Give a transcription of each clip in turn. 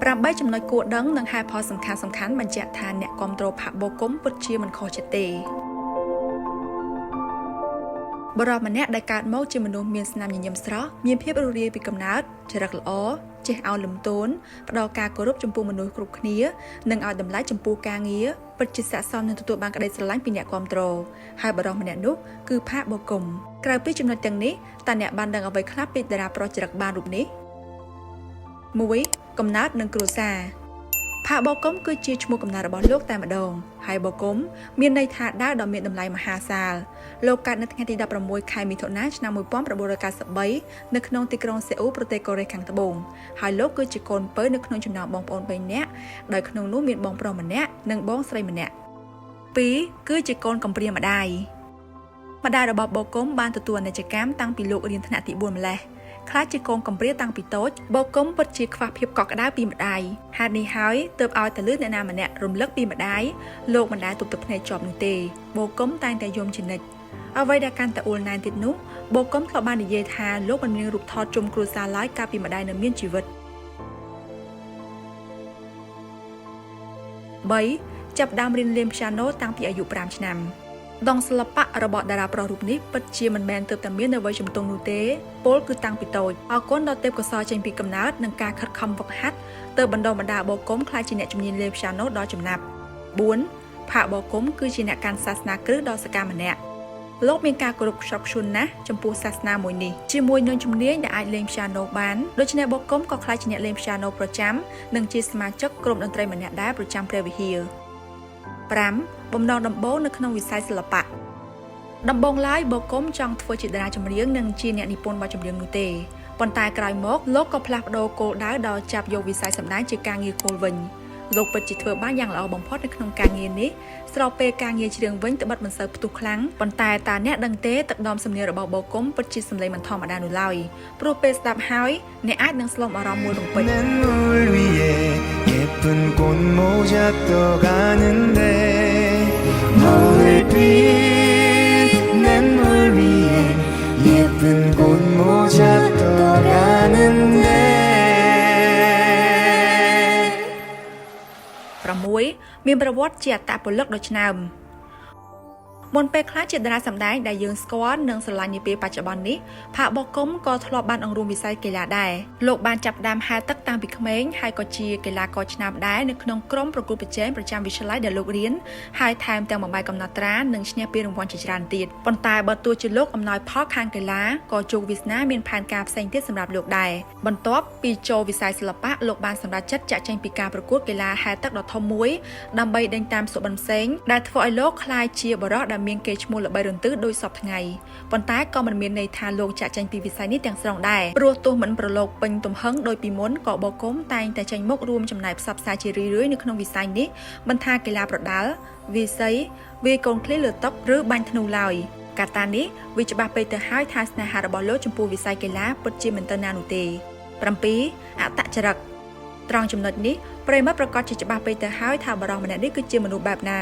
8ចំណុចគួរដឹងនិងហេតុផលសំខាន់ៗបញ្ជាក់ថាអ្នកគាំទ្រផាកបូកុំពិតជាមិនខុសចិត្តទេបុរសម្នាក់ដែលកើតមកជាមនុស្សមានស្នាមញញឹមស្រស់មានភាពរួសរាយពីកំណើតចរិតល្អចេះឱនលំទោនផ្ដល់ការគោរពចំពោះមនុស្សគ្រប់គ្នានិងឲ្យតម្លៃចំពោះការងារពិតជាស័ក្តិសមនឹងទទួលបានក្តីស្រឡាញ់ពីអ្នកគាំទ្រហើយបុរសម្នាក់នោះគឺផាកបូកុំក្រៅពីចំណុចទាំងនេះតើអ្នកបានដឹងអ្វីខ្លះពីតារាប្រុសចរិតបានរូបនេះ1កំណើតនិងគ្រួសារផាកបូកុំគឺជាឈ្មោះកំណើតរបស់លោកតែម្ដងហើយបូកុំមានន័យថាដាវដ៏មានតម្លៃមហាសាលលោកកើតនៅថ្ងៃទី16ខែមិថុនាឆ្នាំ1993នៅក្នុងទីក្រុងសេអ៊ូលប្រទេសកូរ៉េខាងត្បូងហើយលោកគឺជាកូនពៅនៅក្នុងចំណោមបងប្អូន3នាក់ដោយក្នុងនោះមានបងប្រុសម្នាក់និងបងស្រីម្នាក់2គឺជាកូនកំព្រាម្ដាយម្ដាយរបស់បូកុំបានទទួលអនិច្ចកម្មតាំងពីលោករៀនថ្នាក់ទី4ម្លេះខ្លាចជាកូនកំព្រាតាំងពីតូចបូកុំពិតជាខ្វះភាពកក់ក្ដៅពីម្ដាយហេតុនេះហើយទើបឲ្យតែលឺអ្នកណាម្នាក់រំលឹកពីម្ដាយលោកមិនដែលទប់ទឹកភ្នែកជាប់នោះទេបូកុំតែងតែយំជានិច្ចអ្វីដែលកាន់តែអួលណែនទៀតនោះបូកុំធ្លាប់បាននិយាយថាលោកមិនមានរូបថតជុំគ្រួសារឡើយកាលពីម្ដាយនៅមានជីវិត3ចាប់ដើមរៀនលេងព្យ៉ាណូតាំងពីអាយុ5ឆ្នាំដងសិល្បៈរបស់តារាប្រុសរូបនេះពិតជាមិនមែនទើបតែមាននៅវ័យជំទង់នោះទេពោលគឺតាំងពីតូចអរគុណដល់ទេពកោសល្យចេញពីកំណើតនិងការខិតខំហ្វឹកហាត់ទើបបណ្ដុះបណ្ដាលបូកុំក្លាយជាអ្នកជំនាញលេងព្យ៉ាណូដ៏ចំណាប់4ផាកបូកុំគឺជាអ្នកកាន់សាសនាគ្រឹះដ៏សកម្មម្នាក់លោកមានការគោរពខ្ជាប់ខ្ជួនណាស់ចំពោះសាសនាមួយនេះជាមួយនឹងជំនាញដែលអាចលេងព្យ៉ាណូបានដូច្នេះបូកុំក៏ក្លាយជាអ្នកលេងព្យ៉ាណូប្រចាំនិងជាសមាជិកក្រុមតន្ត្រីម្នាក់ដែរប្រចាំព្រះវិហារ5បំណងដំបូងនៅក្នុងវិស័យសិល្បៈដំបូងឡើយបូកុំចង់ធ្វើជាតារាចម្រៀងនិងជាអ្នកនិពន្ធបទចម្រៀងនោះទេប៉ុន្តែក្រោយមកលោកក៏ផ្លាស់ប្ដូរគោលដៅដល់ចាប់យកវិស័យសម្ដែងជាការងារគោលវិញលោកពិតជាធ្វើបានយ៉ាងល្អបំផុតនៅក្នុងការងារនេះស្របពេលការងារច្រៀងវិញត្បិតមិនសូវផ្ទុះខ្លាំងប៉ុន្តែតើអ្នកដឹងទេទឹកដមសំនៀងរបស់បូកុំពិតជាសំឡេងមិនធម្មតានោះឡើយព្រោះពេលស្ដាប់ហើយអ្នកអាចនឹងស្លុំអារម្មណ៍មួយរំពេច 냇물 위에 예쁜 꽃모자 떠가는데 노을빛 냇물 위에 예쁜 꽃모자 떠가는데 6មានប្រវត្តិជាអត្តពលិកដ៏ឆ្នើមមុនពេលខ្លះជាតារាសម្ដែងដែលយើងស្គាល់និងស្រឡាញ់នាពេលបច្ចុប្បន្ននេះផាកបូកុំក៏ធ្លាប់បានអង្រួមវិស័យកីឡាដែរលោកបានចាប់ផ្ដើមហែលទឹកតាំងពីក្មេងហើយក៏ជាកីឡាករឆ្នើមដែរនៅក្នុងក្រុមប្រកួតប្រជែងប្រចាំវិទ្យាល័យដែលលោករៀនហើយថែមទាំងបំបែកកំណត់ត្រានិងឈ្នះពានរង្វាន់ជាច្រើនទៀតប៉ុន្តែបើទោះជាលោកអំណោយផលខាងកីឡាក៏ជោគវាសនាមានផែនការផ្សេងទៀតសម្រាប់លោកដែរបន្ទាប់ពីចូលវិស័យសិល្បៈលោកបានសម្រេចចិត្តចាក់ចែងពីការប្រកួតកីឡាហែលទឹកដ៏ធំមួយដើម្បីដេញតាមសុបិនផ្សេងដែលធ្វើឲ្យលោកក្លាយជាបុរសដែលមានកេរ្តិ៍ឈ្មោះល្បីរន្ទឺដោយសពថ្ងៃប៉ុន្តែក៏មិនមានន័យថាលោកចាក់ចែងពីវិស័យនេះទាំងស្រុងដែរព្រោះទោះមិនប្រឡូកពេញទំហឹងដោយពីមុនក៏បូកុំតែងតែចេញមុខរួមចំណែកផ្សព្វផ្សាយជារឿយៗនៅក្នុងវិស័យនេះមិនថាកីឡាប្រដាល់វាយសីវាយកូនឃ្លីលើតុឬបាញ់ធ្នូឡើយកត្តានេះវាច្បាស់ពេកទៅហើយថាស្នេហារបស់លោកចំពោះវិស័យកីឡាពិតជាមិនទៅណានោះទេ7អត្តចរិតត្រង់ចំណុចនេះប្រិយមិត្តប្រកាសជាច្បាស់ពេកទៅហើយថាបុរសម្នាក់នេះគឺជាមនុស្សបែបណា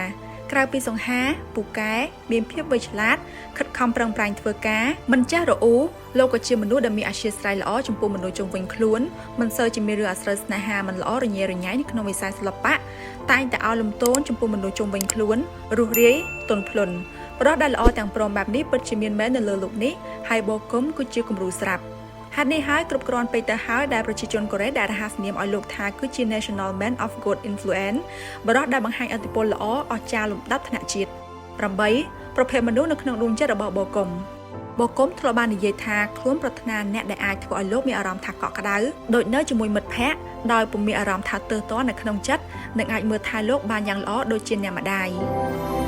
ក្រៅពីសង្ហាពូកែមានភាពវៃឆ្លាតខិតខំប្រឹងប្រែងធ្វើការមិនចេះរអ៊ូលោកក៏ជាមនុស្សដែលមានអធ្យាស្រ័យល្អចំពោះមនុស្សជុំវិញខ្លួនមិនសូវជាមានរឿងអាស្រូវស្នេហាមិនល្អរញ៉េរញ៉ៃនៅក្នុងវិស័យសិល្បៈតែងតែឲ្យលំទោនចំពោះមនុស្សជុំវិញខ្លួនរុះរាយទន់ភ្លន់ប្រុសដែលល្អទាំងព្រមបែបនេះពិតជាមានមែននៅលើលោកនេះហើយបូកុំគឺជាគំរូស្រាប់ហេតុនេះហើយគ្រប់គ្រាន់ពេកទៅហើយដែលប្រជាជនកូរ៉េដែលរហស្សនាមឲ្យលោកថាគឺជា National Man of Good Influence បុរសដែលបង្ហាញឥទ្ធិពលល្អអស្ចារ្យលំដាប់ថ្នាក់ជាតិ8ប្រភេទមនុស្សនៅក្នុងដួងចិត្តរបស់បូកុំបូកុំធ្លាប់បាននិយាយថាខ្លួនប្រាថ្នាអ្នកដែលអាចធ្វើឲ្យលោកមានអារម្មណ៍ថាកក់ក្ដៅដូចនៅជាមួយមិត្តភ័ក្តិដោយពុំមានអារម្មណ៍ថាទើសទាល់នៅក្នុងចិត្តនិងអាចមើលថែលោកបានយ៉ាងល្អដូចជាអ្នកម្ដាយ។